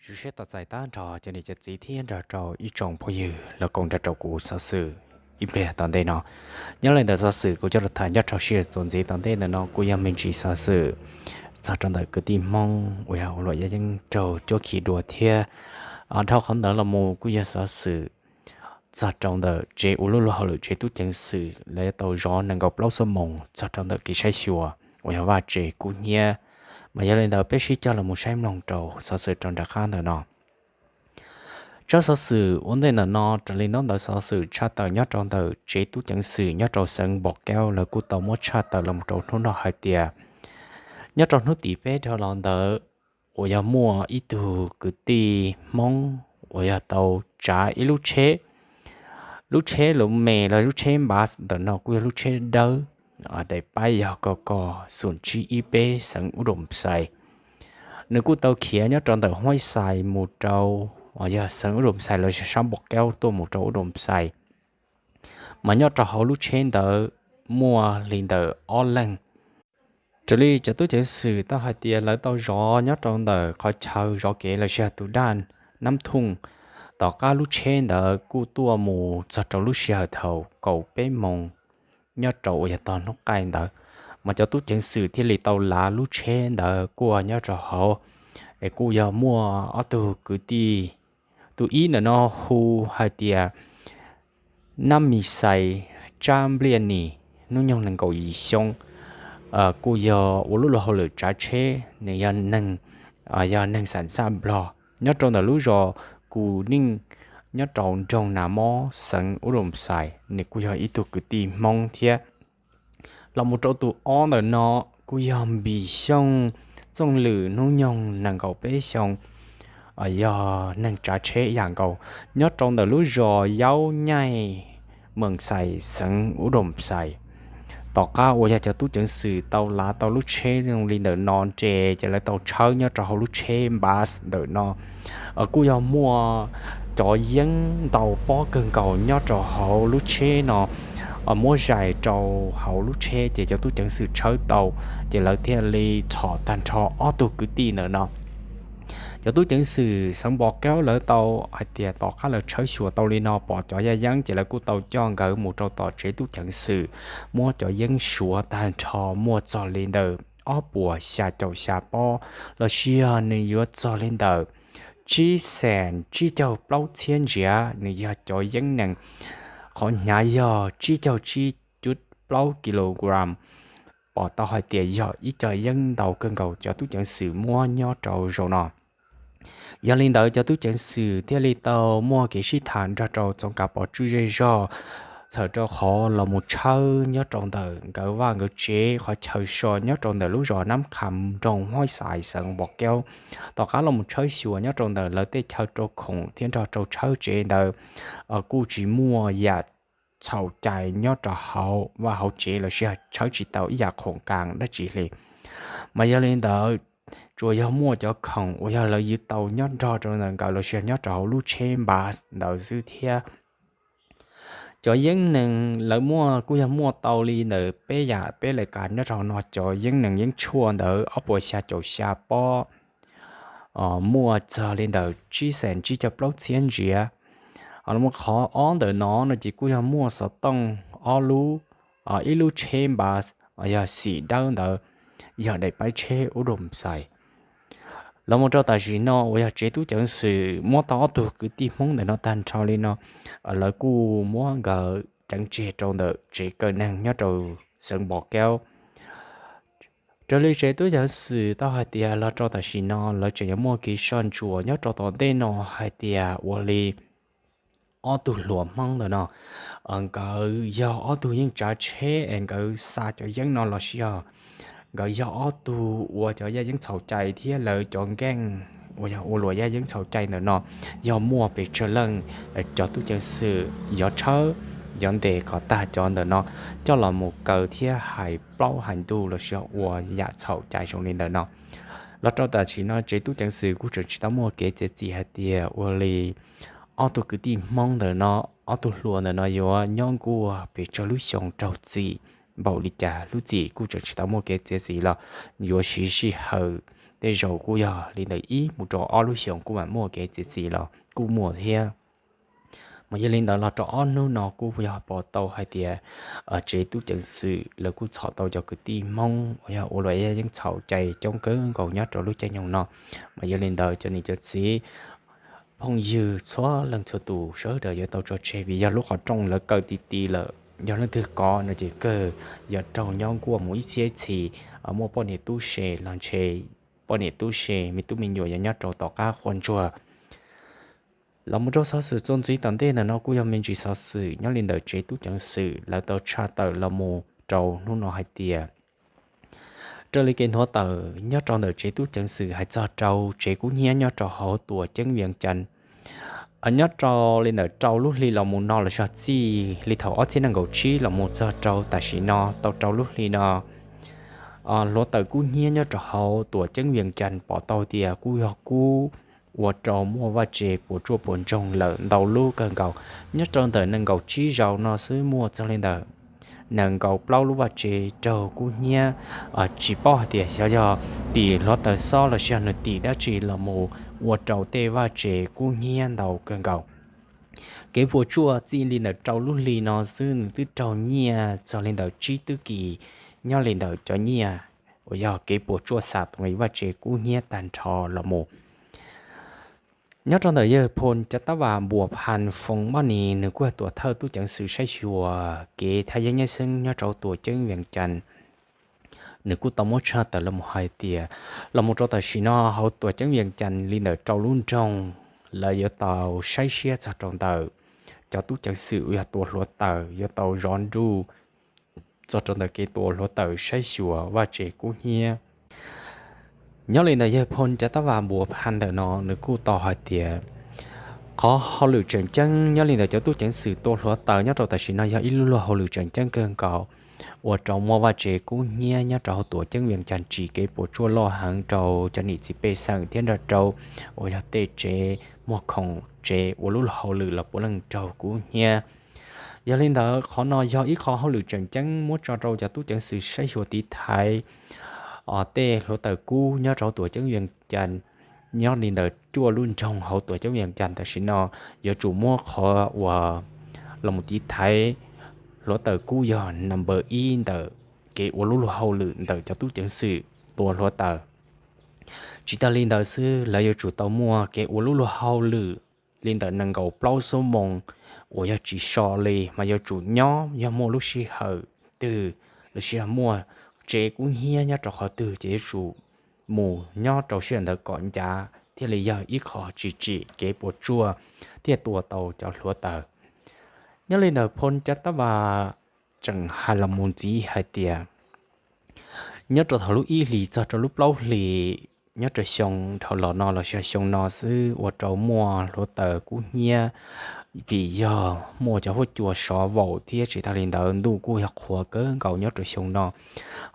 Zoo siab tos txais tag nrho cov niam cov txiv thiab nrog rau ib tsoom phooj ywg los koom nrog rau kuv xov xwm ib pliag tom ntej no. Nyob li ntawm xov xwm kuv coj los tham nyob rau sij hawm txuas ntxiv tom ntej ntawm no kuj yog me ntsis xov xwm txog rau ntawm kwv tij Hmoob uas yog ua luam yaj yeeb raug cuab khi dua thiab. Dhau qhov ntawd los mus kuj yog xov xwm txog rau ntawm tsev ua luj luag hauj lwm tsev tub ceev xwm lawv tau zov nees nkaum plaub xuab moos txog rau ntawm kev saib xyuas uas yog vaj tse kub hnyiab. Mas yog li ntawd peb sib coj los mus saib mloog rau xov xwm rau nram qab ntawm no. Tsab xov xwm ua ntej ntawm no raws li ntaub ntawv xov xwm tshaj tawm nyob rau ntawm tsev tub ceev xwm nyob rau xeev Npom Kaub lawv kuj tau muab tshaj tawm los rau hnub no hais tias nyob rau hnub tim peb dhau los ntawd uas yog muaj ib tug kwv tij Hmoob uas yog tau tsav ib lub tsheb. Lub tsheb lus me los lub tsheb npas ntawm no kuj yog lub tsheb dawb, daim paib yog ko ko xoom tsib ib peb xeev Ub Doo Xais. Nws kuj tau khiav nyob rau ntawm Huaib Xais mus rau, yog xeev Ub Doo Xais los sab Npom Kaub tuaj mus rau Ub Doo Xais. Mas nyob rau hauv lub tsheb ntawd muaj li ntawm ob leeg. Raws li cov tub ceev xwm tau hais tias lawv tau zov nyob rau ntawm qhov chaw zov kev los sis yog tus daj Nab Thooj. Tom qab lub tsheb ntawd kuj tuaj mus txog rau lub sij hawm thaum kaum peb moos nyob rau uas yog tog hnub qaij ntawd, mas cov tub ceev xwm thiaj li tau lav lub tsheb ntawd kuaj nyob rau hauv. Es kuj yog muaj ob tug kwv tij, tus ib ntawm no hu hais tias Nab Mis Xais Tsab Npliaj Nis, hnub nyoog nees nkaum yim xyoo, kuj yog ua lub luag hauj lwm tsav tsheb, nws yog neeg, yog neeg xam xaj Nplog nyob rau ntawm lub zos Kus Neej nyob rau nroog Nas Mob xeev Ub Doo Xais, nws kuj yog ib tug kwv tij Hmoob thiab. Los mus rau tus ob ntawm no kuj yog Npis Xyooj Txooj Lwm, hnub nyoog nees nkaum peb xyoo, yog neeg tsav tsheb ib yam nkaus nyob rau ntawm lub zos Yaub Nyaij Meem Xais xeev Ub Doo Xais. Tom qab uas yog cov tub ceev xwm tau lav tau lub tsheb zoo li ntawm no nres ces lawv tau tshawb nyob rau hauv lub tsheb npas ntawm no. Kuj yog muaj cov yeeb ntau pob kawg nkaus nyob rau hauv lub tsheb no, muab zais rau hauv lub tsheb ces cov tub ceev xwm tshawb tau, ces lawv thiaj li txhom tag nrho ob tug kwv tij ntawm no. Cov tub ceev xwm xeev Npom Kaub lawv tau hais tias tom qab lawv tshawb xyuas tau li no pom cov yaj yeeb ces lawv kuj tau coj nkawd mus rau tom tsev tub ceev xwm, muab cov yeeb suav tag nrho muaj txog li ntawm ob puas xya caum xya pob, los sis yog nws yuav txog li ntawm tsib xees tsib caug plaub txhiab ntsiav, nws yog cov yeeb nees qhov hnyav yog tsib caug tsib cuv plaub kilogram. Pom tau hais tias yog ib co yeeb ntau kawg nkaus cov tub ceev xwm muab nyob rau zaum no. Yog li ntawd cov tub ceev xwm thiaj li tau muaj kev sib tham nrog rau txoov kav pov tswj zej zog, txhawm rau qhov los mus tshawb nyob rau ntawm nkawd vaj nkawd tsev qhov chaw so nyob rau ntawm lub zos Nab Kham nroog Huaib Xais xeev Npom Kaub. Tom qab los mus tshawb xyuas nyob rau ntawm lawv tej chaw rau khoom thiab nrog rau tshawb tsev ntawd, kuj tsis muaj yam txhaum cai nyob rau hauv vaj hauv tsev los sis tshawb tsis tau ib yam khoom kas dab tsi li. Mas yog li ntawd, tsuas yog muaj cov khoom uas yog lawv yws tau nyob nrog rau ntawm nkawd los sis nyob rau hauv lub tsheb npas ntawd xwb thiab. Cov yeeb nees lawv muaj kuj yog muaj tau li ntawm peb yam peb lais kas nyob rau no. Cov yeeb nees yeeb tshuaj ntawd ob puas xya caum xya pob, muaj txog li ntawm tsib xees tsib caug plaub txhiab ntsiav. Los mus qhov ob ntawm no no ces kuj yog muaj xov tooj ob lub, ib lub tsheb npas yog xim dawb ntawd, yog daim paib tsheb Ub Doo Xais. Los mus rau tam sim no uas yog tsev tub ceev xwm muab tau ob tug kwv tij Hmoob ntawm no tag nrho li no, lawv kuj muab nkawd ceev tseg rau ntawm tsev kaw neeg nyob rau xeev Npom Kaub. Raws li tsev tub ceev xwm tau hais tias los rau tam sim no lawv tseem yuav muaj kev soj ntsuam nyob rau tom ntej no hais tias ua li ob tug hluas Hmoob ntawm no, nkawd yog ob tug yeej tsav tsheb es nkawd xa cov yeeb no los sis yog nkawd yog ob tug ua cov yaj yeeb txhaum cai thiab lawv cov nkeej uas yog ua luam yaj yeeb txhaum cai ntawm no yog muaj pes tsawg leej, cov tub ceev xwm yuav tshawb, yuav ntes kom tag cov ntawm no coj los mus kaw thiab hais plaub hais ntug los sis ua yam txhaum cai zoo li ntawm no. Los rau tam sim no tsev tub ceev xwm kuj tseem tsis tau muaj kev txiav txim hais tias ua li ob tug kwv tij Hmoob ntawm no, ob tug hluas ntawm no yuav nyob nkuaj pes tsawg lub xyoo raug txim npaum li cas, lub txim kuj tseem tsis tau muaj kev txiav txim los yuav siv sij hawm tej zaum kuj yog li ntawm ib mus rau ob lub xyoos kuj mam muaj kev txiav txim los kuj muaj thiab. Mas yog li ntawd los rau ob hnub no kuj yog pom tau hais tias tsev tub ceev xwm lawv kuj txhom tau cov kwv tij Hmoob uas yog ua luam yeeb txhaum cai coob kawg nkaus nyob rau lub caij nyoog no. Mas yog li ntawd cov niam cov txiv phooj ywg txhua leej txhua tus sawv daws yuav tau tso tseg vim yog lub qhov rooj lawv kaw ti ti lawm. Yog leej twg kov no ces kawg yuav raug nyob nkuaj mus ib txhiab ib txhis, muaj poj niam tub se los ntshe poj niam tub se me tub me nyuam yuav nyob rau tom qab quaj ntsuag. Los mus rau xov xwm txuas ntxiv tom ntej ntawm no kuj yog me ntsis xov xwm nyob li ntawm tsev tub ceev xwm lawv tau tshaj tawm los mus rau hnub no hais tias raws li kev hnob tawm nyob rau ntawm tsev tub ceev xwm hais txog rau tsev kub hnyiab nyob rau hauv tuam ceeb Vias Cas, nyob rau li ntawm rau lub hli los mus no los yog txij li thaum ob txhiab nees nkaum tsib los mus txog rau tam sim no tau rau lub hli no, hluav taws kub hnyiab nyob rau hauv tuam ceeb Vias Cas pom tau tias kuj yog kub ua rau muaj vaj tse puas tsuaj puas ntsoog lawm ntau lub kawg nkaus. Nyob rau ntawm nees nkaum tsib zaus no xwb muaj txog li ntawm nees nkaum plaub lub vaj tse raug kub hnyiab. Tsis paub hais tias xyov yog tim hluav taws xob los sis yog nws tim dab tsi los mus ua rau tej vaj tse kub hnyiab ntau kawg nkaus. Kev puas tsuaj txij li ntawm rau lub hli no xwb nws twb raug nyiaj txog li ntawm tsib tug kis nyob li ntawm cov nyiaj uas yog kev puas tsuaj xam tus vaj tse kub hnyiab tag nrho los mus. Nyob rau ntawm yawg Phoo Cav Tab Vas Npuas Phas Foos Mab Nis nws kuj yog tus thawj tub ceev xwm saib xyuas kev thaj yeeb nyab xeeb nyob rau tuam ceeb Vias Cas, nws kuj tau muab tshaj tawm los mus hais tias los mus rau tam sim no hauv tuam ceeb Vias Cas li ntawm rau lub nroog lawv yuav tau saib siab txog rau ntawm cov tub ceev xwm uas yog tua hluav taws yuav tau zov nruj txog rau ntawm kev tua hluav taws saib xyuas vaj tse kub hnyiab. Nyob li ntawm yawg Phoo Cav Tab Vas Npuas Phas ntawm no nws kuj tau hais tias qhov hauj lwm tseem ceeb nyob li ntawm cov tub ceev xwm tua hluav taws nyob rau tam sim no yog ib lub luag hauj lwm tseem ceeb kawg nkaus ua rau muaj vaj tse kub hnyiab nyob rau hauv tuam ceeb Vias Cas tsim kev puas tsuaj loj heev rau cov niam txiv pej xeem thiab nrog rau uas yog tej tsev muag khoom tsev ua lub luag hauj lwm los puav leej raug kub hnyiab. Yog li ntawd qhov no yog ib qho hauj lwm tseem ceeb muab tso rau cov tub ceev xwm saib xyuas tiv thaiv tej hluav taws kub nyob rau tuam ceeb Vias Cas. Nyob li ntawm cuaj lub nroog hauv tuam ceeb Vias Cas tam sim no yuav tsum muab qhov uas los mus tiv thaiv hluav taws kub yog number ib ntawm kev ua lub luag hauj lwm ntawm cov tub ceev xwm tua hluav taws. Tsis tas li ntawd xwb lawv yuav tsum tau muaj kev ua lub luag hauj lwm li ntawm nees nkaum plaub xuab moos uas yog tsis so li mas yuav tsum nyob yog muaj lub sij hawm twg los sis yog muaj tsev kub hnyiab nyob rau qhov twg ces yuav tsum mus nyob rau sij hawm ntawd kom ncav thiaj li yog ib qho tsis tsim kev puas tsuaj thiaj tua tau cov hluav taws. Nyob li ntawm Phoo Cav Tab Vas tseem hais los mus ntxiv hais tias nyob rau thaum lub ib hlis txog rau lub plaub hlis nyob rau xyoo dhau los no los sis xyoo no xwb ua rau muaj hluav taws kub hnyiab vim yog muaj cov huab cua sov vaum thiab tsis tas li ntawd ntuj kuj yog qhuav kawg nkaus nyob rau xyoo no.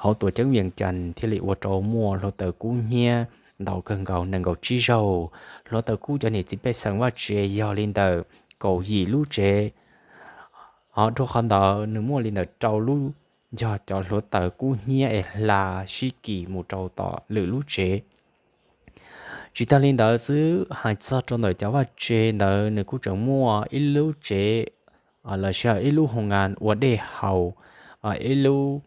Hauv tuam ceeb Vias Cas thiaj li ua rau muaj hluav taws kub hnyiab ntau kawg nkaus nees nkaum tsib zaug. Hluav taws kub cov niam txiv pej xeem vaj tse yog li ntawm kaum yim lub tsev. Ho rau qhov ntawd nws muaj li ntawm rau lub yog cov hluav taws kub hnyiab es hla sib kis mus rau tom lwm lub tsev. Tsis tas li ntawd xwb hais txog rau ntawm cov vaj tse ntawd nws kuj tseem muaj ib lub tsev los sis ib lub hoo nkas ua dej haus, ib lub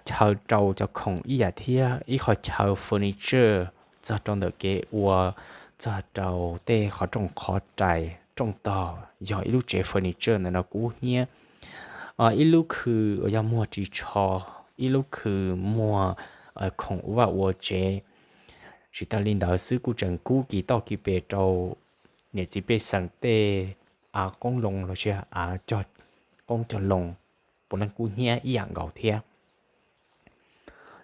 chaw rau cov khoom ib yam thiab ib qho chaw furniture txog rau ntawm kev ua txog rau tej qhov rooj qhov rais rooj tog yog ib lub tsev furniture ntawm no kub hnyiab. Ib lub khw uas yog muag ris tsho, ib lub khw muag khoom ua vaj ua tsev. Tsis tas li ntawd xwb kuj tseem kub kis toj kis pes rau niam txiv pej xeem tej av qoob loo los sis av cog qoob cog loo puav leej kub hnyiab ib yam nkaus thiab.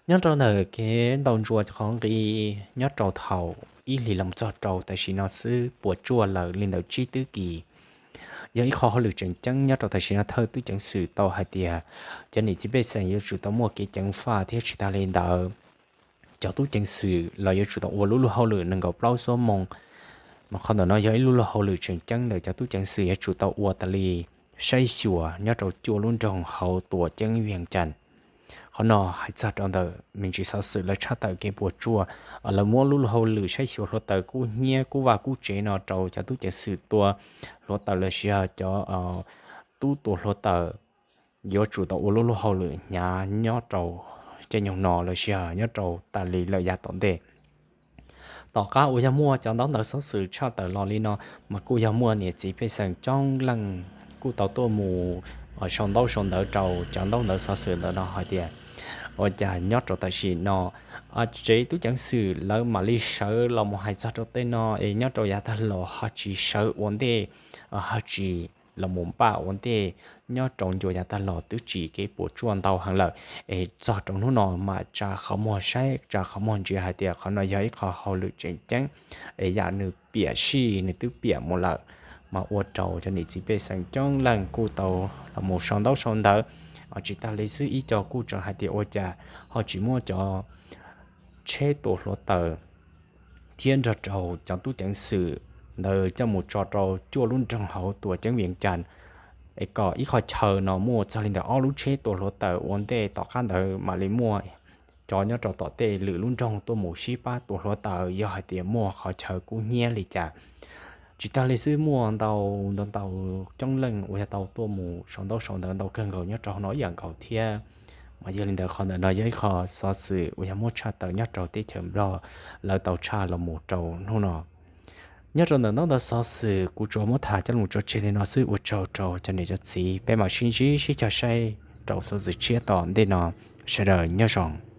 Nyob rau ntawm kev ntaus ntsuas qhov nqi nyob rau thaum ib hlis los txog rau tam sim no xwb puas tsuaj lawm li ntawm tsib tug kis. Yog ib qho hauj lwm tseem ceeb nyob rau tam sim no thawj tub ceev xwm tau hais tias cov niam txiv pej xeem yuav tsum tau muaj kev ceev faj thiab tsis tas li ntawd cov tub ceev xwm los yuav tsum tau ua lub luag hauj lwm nees nkaum plaub xuab moos. Mas qhov ntawm no yog ib lub luag hauj lwm tseem ceeb ntawm cov tub ceev xwm yuav tsum tau ua tas li saib xyuas nyob rau cuaj lub nroog hauv tuam ceeb Vias Cas. Qhov no hais txog rau ntawm me ntsis xov xwm lawv tshaj tawm kev puas tsuaj, lawv muab lub luag hauj lwm saib xyuas hluav taws kub hnyiab kub vaj kub tsev no rau cov tub ceev xwm tua hluav taws los sis yog cov tub tua hluav taws yuav tsum tau ua lub luag hauj lwm hnyav nyob rau caij nyoog no los sis yog nyob rau tas li lawm yav tom ntej. Tom qab uas yog muaj cov ntaub ntawv xov xwm tshaj tawm los li no, mas kuj yog muaj niam txiv pej xeem coob leej kuj tau tuaj mus sau ntaub sau ntawv rau cov ntaub ntawv xov xwm ntawm no hais tias, ua cas nyob rau tam sim no tsev tub ceev xwm lawv mam li sawv los mus hais txog rau tej no es nyob rau yav tag los ho tsis sawv ua ntej, ho tsis los mus npaj ua ntej, nyob rau ncua yav tag los twb tsim kev puas tsuaj ntau heev lawm. Es txog rau hnub no mam tsa qhov muag saib tsa qhov muag ntsia hais tias qhov no yog ib qho hauj lwm tseem ceeb, es yam nws piam sij nws twb piam mus lawm, mas ua rau cov niam txiv pej xeem coob leej kuj tau los mus sau ntaub sau ntawv. Tsis tag li xwb ib co kuj tseem hais tias ua cas ho tsis muab cov tsheb tua hluav taws thiab nrog rau cov tub ceev xwm ntawd coj mus tso rau cuaj lub nroog hauv tuam ceeb Vias Cas, es kom ib qho chaw no muaj txog li ntawm ob lub tsheb tua hluav taws ua ntej tom qab ntawd mam li muaj cov nyob rau tom tej lwm lub nroog tuaj mus sib pab tua hluav taws yog hais tias muaj qhov chaw kub hnyiab li cas. Tsis tag li xwb muaj ntau ntau ntau coob leej uas yog tau tuaj mus sau ntaub sau ntawv ntau kawg nkaus nyob rau hauv no ib yam nkaus thiab. Mas yog li ntawd qhov ntawm no yog ib qho xov xwm uas yog muab tshaj tawm nyob rau teb chaws Nplog lawv tau tshaj los mus rau hnub no. Nyob rau ntawm ntaub ntawv xov xwm kuv tsuas muab tham coj los tso tseg li no xwb, ua tsaug rau cov niam cov txiv, peb mam sib ntsib sib cog saib rau xov xwm tshiab tom ntej no. Sawv daws nyob zoo.